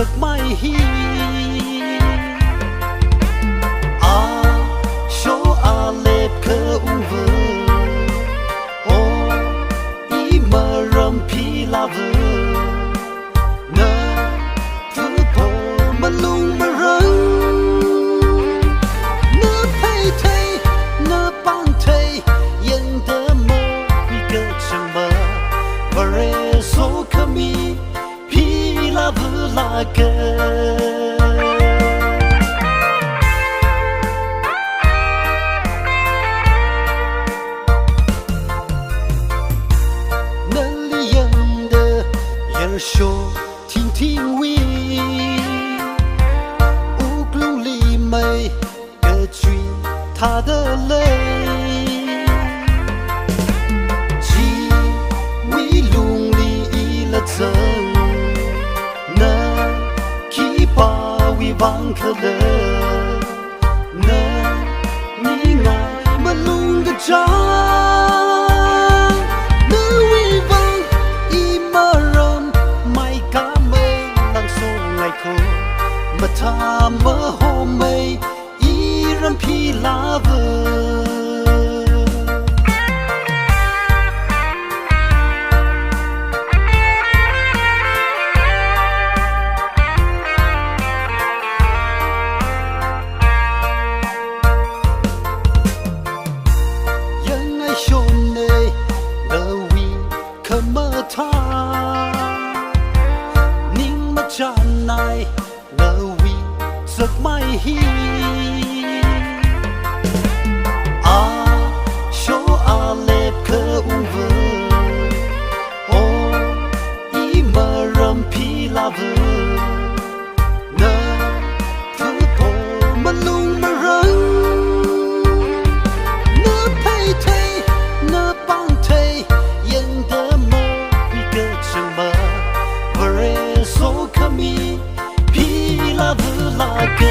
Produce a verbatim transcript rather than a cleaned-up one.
sakmai hi. Asho alep kha ungva, o imaram philava. Na thupo malung marang, na pheithei, na pāngthei, yangda mawui kachangma, Vare sokhami philava lāka. Nali yangda yarsho thingthingwui wuklungli mei kachui thāda lei. Chiwui lungli ila zang, na khipāwui vang khala, na ningai malung kachang, nawui vang imaram mai kamei, langso ngaikho mathā mahomei, iram philava. Yangngai shonei nawui khamathā, ning machānai nawui sakmai hi. Asho alep kha ungva, o imaram philava. Na thupo malung marang, na pheithei, na pāngthei, yangda mawui kachangma, Vare sokhami philava lāka.